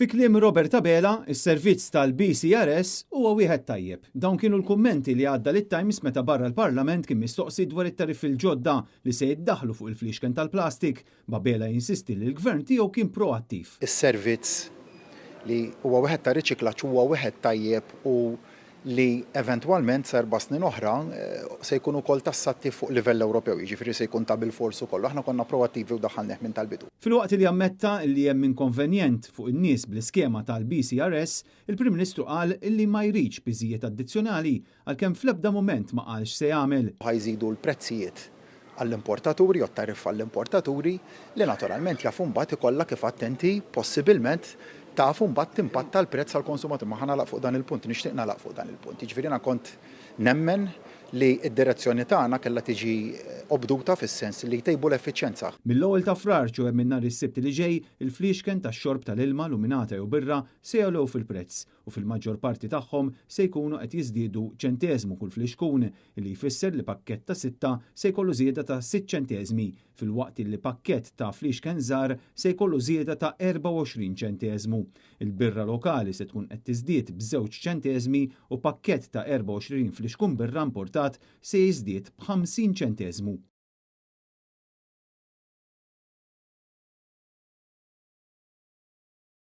Fi kliem Robert Abela, is-servizz tal-BCRS huwa wieħed tajjeb. Dawn kienu l-kummenti li għadda lit-Times meta barra l-Parlament kien mistoqsi dwar it-tariffi l-ġodda li se jiddaħlu fuq il-fliexken tal-plastik, b'Abela jinsisti li l-gvern tiegħu kien proattiv. Is-servizz li huwa wieħed ta' riċiklaġġ huwa wieħed tajjeb u li eventwalment sa 4 snin oħra se jkun ukoll tassattiv fuq livell Ewropew, jiġifieri se jkun ta' bilfors ukoll. Aħna konna proattivi u daħħalnieh minn tal-bidu. Filwaqt li ammetta li hemm inkonvenjent fuq in-nies bl-iskema tal-BCRS, il-Prim Ministru qal li ma jridx piżijiet addizzjonali, għalkemm fl-ebda mument ma qalx se jagħmel. Ħa jżidu l-prezzijiet għall-importaturi u t-tariffa għall-importaturi li naturalment jafu mbagħad ikollha, kif attenti, possibilment tafu mbagħad timpatta l-prezz għall-konsumatur. Ma ħa nagħlaq fuq dan il-punt, nixtieq nagħlaq fuq dan il-punt. Jiġifieri jiena kont nemmen li d-direzzjoni tagħna kellha tiġi obduta fis-sens li jtejbu l-effiċjenza. Mill-1 ta' Frar, ċoè minn nhar is-Sibt li ġej, il-fliexken tax-xorb tal-ilma, luminata jew birra se jogħlew fil-prezz u fil-maġġor parti tagħhom se jkunu qed jiżdiedu ċenteżmu kull flixkun, li jfisser li pakkett ta' 6 se jkollu żieda ta' 6 ċenteżmi, filwaqt li pakkett ta' fliexken żgħar se jkollu żieda ta' 24 ċenteżmu. Il-birra lokali se tkun qed tiżdied b'2 ċenteżmi u pakkett ta' 24 flixkun birra importat se jiżdied b'50 ċenteżmu.